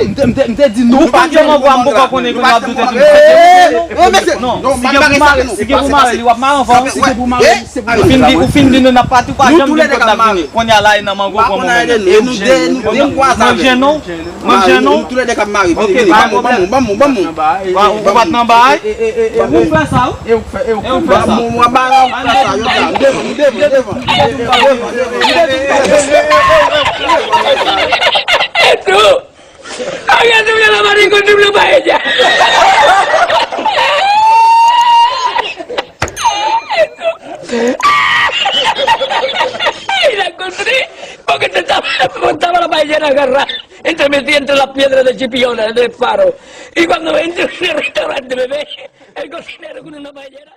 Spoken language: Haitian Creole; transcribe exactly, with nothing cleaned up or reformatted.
te, m te, m te, m te di non. Ou pa janm anvwa m poko konnen kounye a ap doute tou. Non, mesye, non, si gen pou mare, si gen pou mare li, w ap mare anvan. Si gen pou mare li, se pou mare. Ou fin di, ou fin di nou n ap pati, ou pa janm gen kote n ap vini. Kounye a la, e nan mango pran mwen menm. Manje non. Manje non. Nou toulède k ap mare. Vini, vini. Ban m, ban m, ban m, ban m. Ou pa t nan bay. Ou fè sa, wi. E ou k fè, e ou k fè sa. Mwen ba ou fè sa, yo ta. M devan, m devan, m devan. Oye, tú me la marico, tú me la paella. Y la encontré porque te estaba, estaba la paellera agarrada, entremetida entre las piedras de chipiones, de palo. Y cuando entro en el restaurante, me ve el cocinero con una paellera.